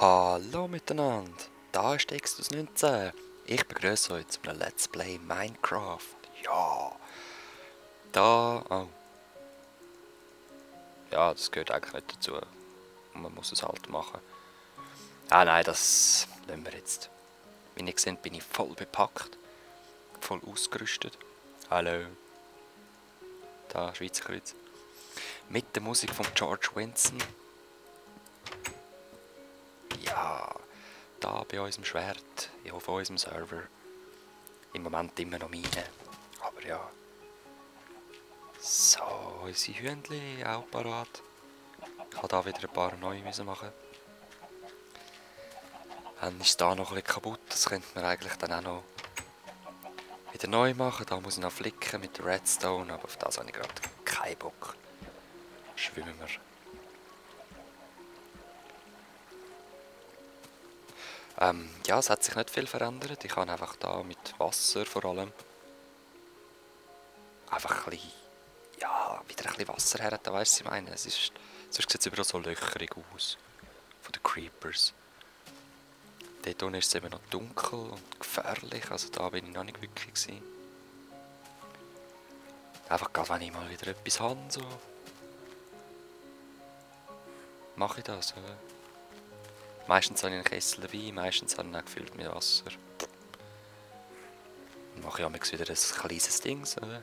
Hallo miteinander, da ist Extus 19. Ich begrüße euch zu einem Let's Play Minecraft. Ja, oh. Ja, das gehört eigentlich nicht dazu. Und man muss es halt machen. Ah nein, das lassen wir jetzt. Wie ihr seht, bin ich voll bepackt. Voll ausgerüstet. Hallo. Da, Schweizer Kreuz. Mit der Musik von George Winston. Ja, da bei unserem Schwert, auf unserem Server. Im Moment immer noch meine. Aber ja. So, unsere Hühnchen auch parat. Ich habe da wieder ein paar neue machen. Dann ist da noch ein bisschen kaputt. Das könnte man eigentlich dann auch noch wieder neu machen. Da muss ich noch flicken mit der Redstone, aber auf das habe ich gerade keinen Bock. Schwimmen wir. Ja, es hat sich nicht viel verändert. Ich habe einfach da mit Wasser vor allem einfach ein bisschen, ja, wieder ein bisschen Wasser her, da weißt du, was ich meine. Sonst sieht es überall so löcherig aus. Von den Creepers. Dort unten ist es eben noch dunkel und gefährlich, also da bin ich noch nicht wirklich gewesen. Einfach gerade wenn ich mal wieder etwas habe, so mache ich das. Oder? Meistens habe ich einen Kessel dabei, meistens habe ich ihn gefüllt mit Wasser. Dann mache ich auch wieder ein kleines Ding, oder?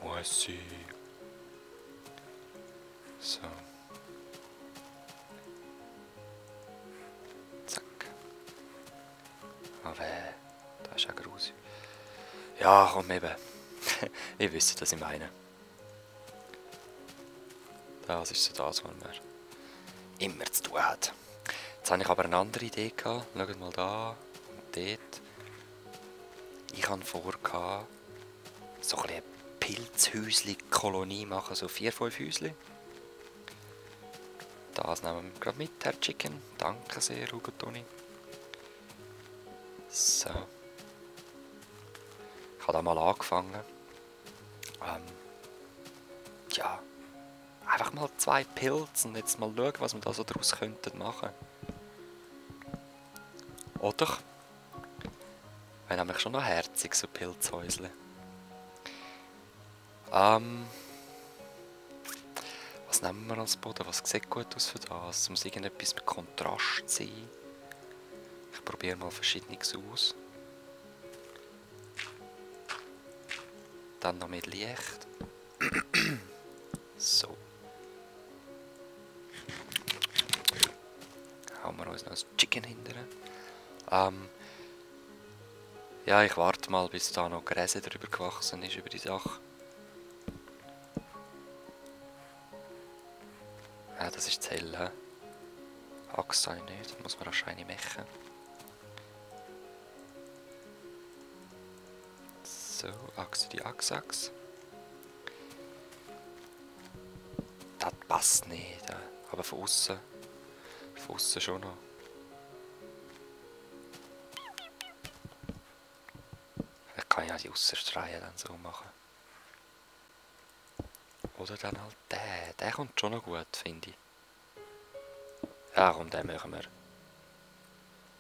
Muss ich. So. Zack. Aber da ist auch grusig. Ja, komm eben. Ihr wisst, was ich meine. Das ist so das, was man immer zu tun hat. Jetzt habe ich aber eine andere Idee gehabt. Schaut mal da und dort. Ich habe vor, so ein bisschen Pilzhäusli-Kolonie machen, so 4-5 Häusli. Das nehmen wir gerade mit, Herr Chicken. Danke sehr, Hugo Toni. So. Ich habe da mal angefangen. Ja. Einfach mal 2 Pilze und jetzt mal schauen, was wir da so daraus könnten machen. Oder? Wäre nämlich schon noch herzig, so Pilzhäusle. Was nehmen wir als Boden? Was sieht gut aus für das? Es muss irgendetwas mit Kontrast sein. Ich probiere mal Verschiedenes aus. Dann noch mit Licht. So. Hauen wir uns noch ein Chicken hinterher. Ja, ich warte mal, bis da noch Gräser drüber gewachsen ist über die Sache. Ja, das ist zu hell, hä? Axt habe ich nicht, das muss man wahrscheinlich machen. So, Axt die Axt. Das passt nicht, aber von außen schon noch. Vielleicht kann ich auch die Aussenstreifen dann so machen. Oder dann halt der kommt schon noch gut, finde ich. Ja, komm, den machen wir.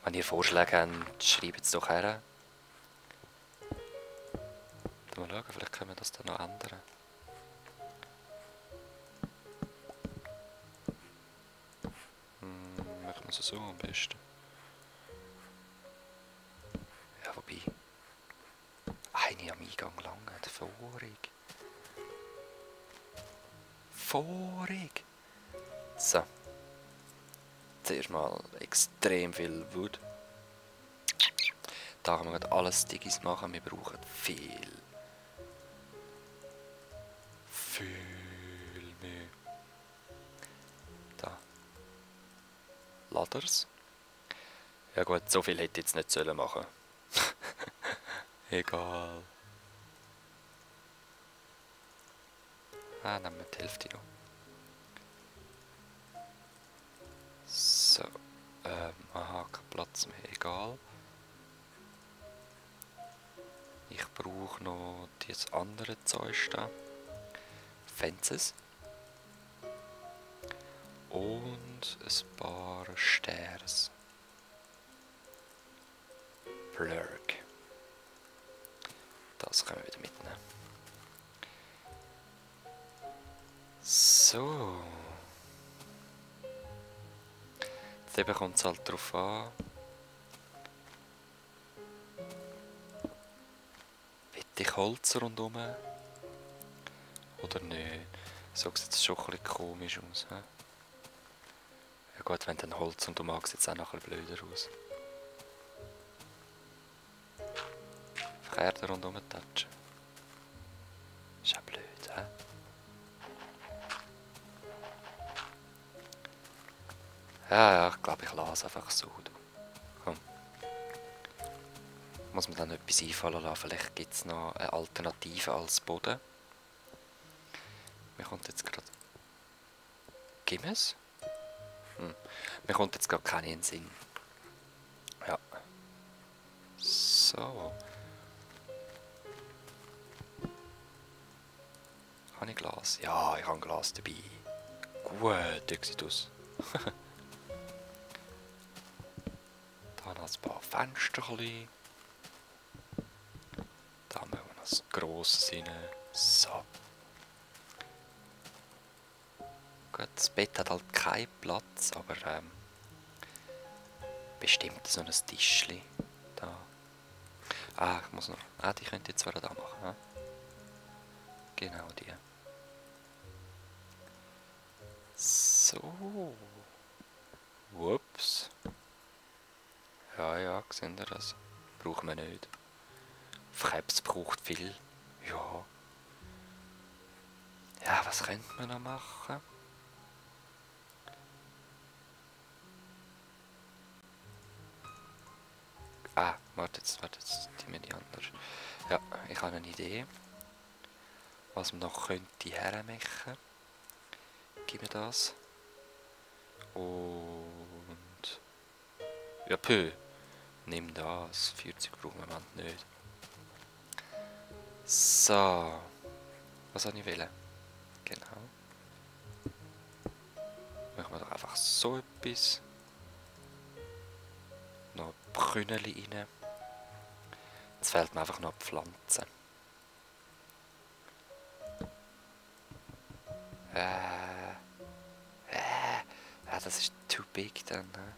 Wenn ihr Vorschläge habt, schreibt es doch her. Mal schauen, vielleicht können wir das dann noch ändern. Machen wir es so am besten. Ja, wobei. Eine am Eingang lange, vorig. So. Zuerst mal extrem viel Wood. Da können wir alles Digis machen. Wir brauchen viel mehr. Da. Ladders. Ja gut, so viel hätte ich jetzt nicht sollen machen. Egal. Nehmen wir die Hälfte noch. So. Aha, kein Platz mehr. Egal. Ich brauche noch das andere Zeug da. Fences. Und ein paar Sters. Blurg. Das können wir wieder mitnehmen. So. Jetzt eben kommt es halt darauf an. Will ich Holz rundherum? Oder nicht? So sieht es schon ein bisschen komisch aus. He? Ja gut, wenn dann Holz rundherum sieht es auch noch ein bisschen blöder aus. Einfach Erde rundherum touchen. Ist auch blöd, hä? Ja, ich glaube, ich lasse es einfach so. Komm. Muss man dann etwas einfallen lassen. Vielleicht gibt es noch eine Alternative als Boden. Mir kommt jetzt gerade... Gibt es? Mir kommt jetzt gerade keine in den Sinn. Ja. So. Habe ich Glas? Ja, ich habe ein Glas dabei. Gut, der sieht aus. Da noch ein paar Fensterchen. Da machen wir noch ein grosses rein. So. Gut, das Bett hat halt keinen Platz, aber bestimmt so ein Tischchen. Da. Ah, ich muss noch... Ah, die könnt ihr jetzt wieder da machen. Ne? Genau die. So. Ups. Ja, ja, seht ihr das? Brauchen wir nicht. Krebs braucht viel. Ja. Ja, was könnte man noch machen? Ah, warte jetzt, die mir die anders. Ja, ich habe eine Idee. Was man noch könnte hermachen. Gib mir das. Und... Ja, pö. Nimm das. 40 brauchen wir im Moment nicht. So. Was soll ich wählen? Genau. Machen wir doch einfach so etwas. Noch Brünneli rein. Jetzt fehlt mir einfach noch die Pflanze. Das ist too big dann. Ne?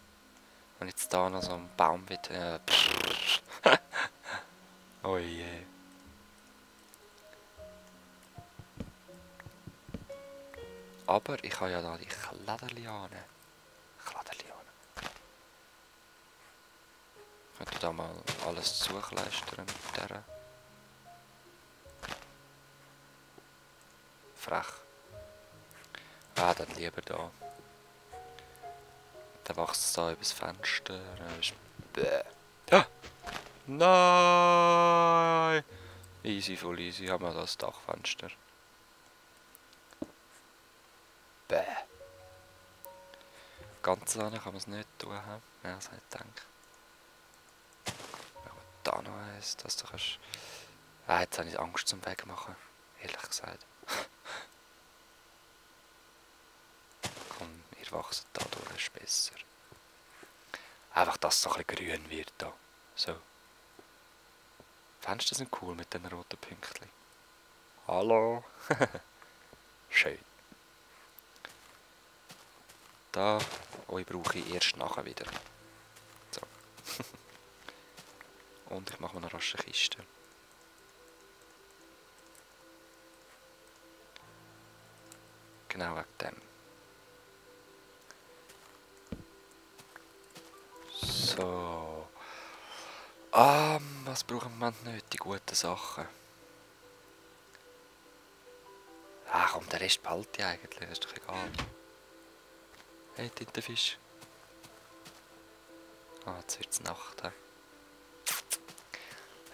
Und jetzt da noch so ein Baum wieder. Oh je. Aber ich habe ja da die Kladderliane. Ich könnte da mal alles zukleistern mit der. Frech. Ah, dann lieber da. Dann wächst es da übers Fenster. Ah! Nein! Easy, voll easy. Haben wir das Dachfenster. Bäh. Ganz alleine kann man es nicht tun. Ja, das habe ich gedacht. Machen wir da noch eins, dass du kannst... Ah, jetzt habe ich Angst zum Wegmachen. Ehrlich gesagt. Komm, ihr wachset da durch, ist besser. Einfach, dass es so ein bisschen grün wird da. So. Fenster sind cool mit den roten Pünktchen. Hallo. Schön. Da, euch brauche ich erst nachher wieder. So. Und ich mache mir eine rasche Kiste. Genau wegen dem. So. Was brauchen wir im Moment nicht? Die guten Sachen. Ah komm, der Rest behalte ich eigentlich, ist doch egal. Hey, Tintenfisch. Ah, jetzt wird es Nacht. He?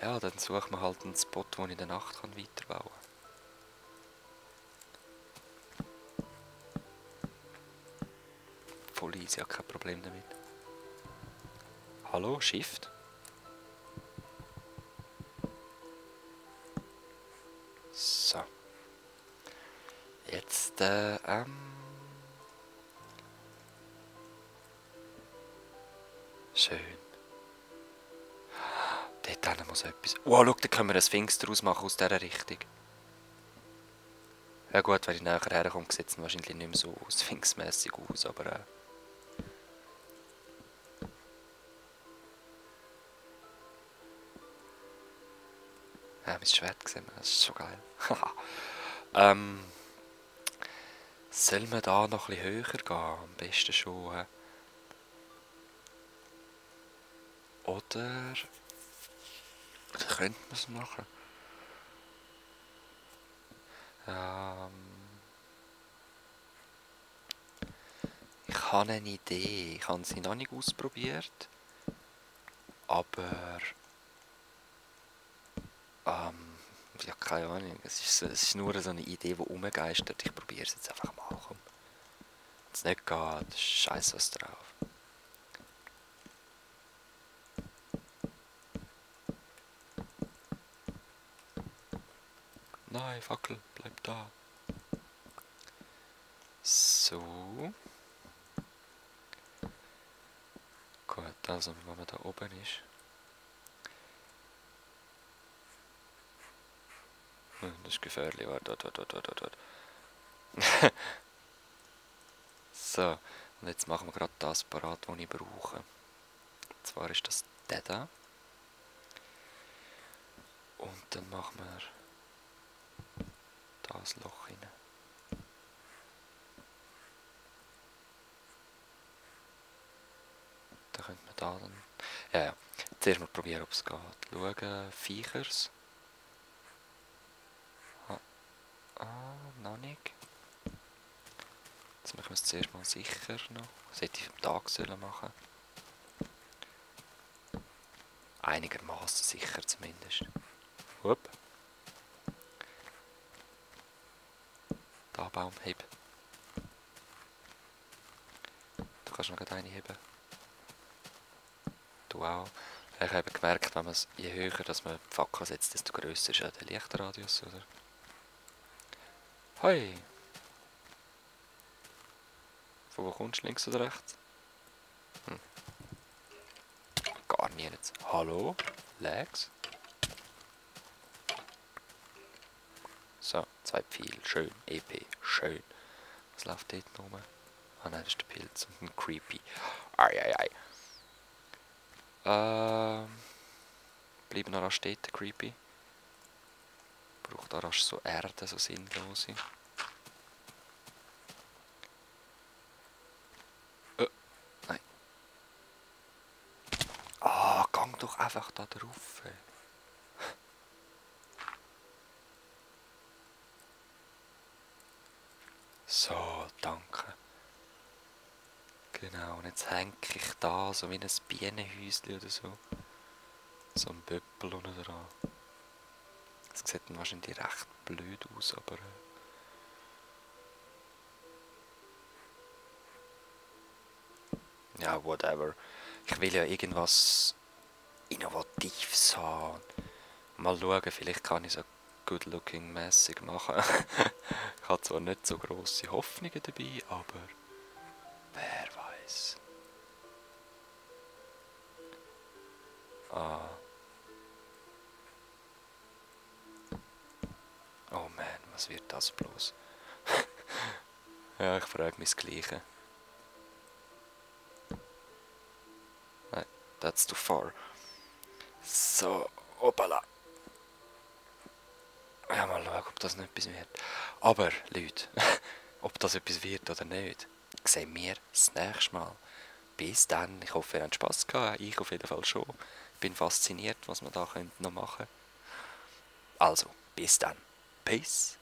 Ja, dann suchen wir halt einen Spot, wo ich in der Nacht weiterbauen kann. Voll easy, ja, kein Problem damit. Hallo, Shift? So. Jetzt, Schön. Dort muss etwas... Oh, schau, da können wir ein Sphinx daraus machen aus dieser Richtung. Ja gut, wenn ich näher herkomme, sieht es wahrscheinlich nicht mehr so sphinxmässig aus, aber... Ja, mein Schwert gesehen, das ist schon geil. Sollen wir da noch ein bisschen höher gehen? Am besten schon. Oder... Könnte man es machen? Ich habe eine Idee. Ich habe sie noch nicht ausprobiert. Aber... ja, keine Ahnung. Es ist nur so eine Idee, die rumgeistert. Ich probiere es jetzt einfach mal. Komm. Wenn es nicht geht, ist scheiße was drauf. Nein, Fackel, bleib da. So. Gut, also, wenn man da oben ist. Das ist gefährlich. Warte. So, und jetzt machen wir gerade das parat, was ich brauche. Und zwar ist das der da. Und dann machen wir das Loch rein. Da könnte man da dann... Ja. Zuerst mal probieren, ob es geht. Schauen, Viechers. Noch nicht. Jetzt machen wir es zuerst mal sicher noch. Das hätte ich am Tag sollen machen. Einigermaßen sicher zumindest. Hup. Da Baum, heb. Du kannst noch eine heben. Du auch. Ich habe gemerkt, wenn man es, je höher dass man die Fackel setzt, desto grösser ist ja der Lichtradius, oder? Hoi! Von wo kommst du, links oder rechts? Gar nicht jetzt. Hallo? Legs? So, 2 Pfeile. Schön. EP. Schön. Was läuft dort rum? Ah nein, das ist der Pilz. Und ein Creepy. Ai. Bleiben noch rasch stehen, Creepy. Braucht da rasch so Erde, so sinnlose. Nein. Gang doch einfach da drauf. So, danke. Genau, und jetzt hänge ich da so wie ein Bienenhäuschen oder so. So ein Böppel unten dran. Das sieht dann wahrscheinlich recht blöd aus, aber... ja, whatever. Ich will ja irgendwas Innovatives haben. Mal schauen, vielleicht kann ich so good-looking-mässig machen. Ich habe zwar nicht so grosse Hoffnungen dabei, aber... wer weiß. Oh man, was wird das bloß? Ja, ich frage mich das Gleiche. Nein, that's too far. So, hoppala. Ja, mal schauen, ob das noch etwas wird. Aber, Leute, ob das etwas wird oder nicht, sehen wir das nächste Mal. Bis dann. Ich hoffe, ihr habt Spass gehabt. Ich auf jeden Fall schon. Ich bin fasziniert, was wir da noch machen können. Also, bis dann. Peace.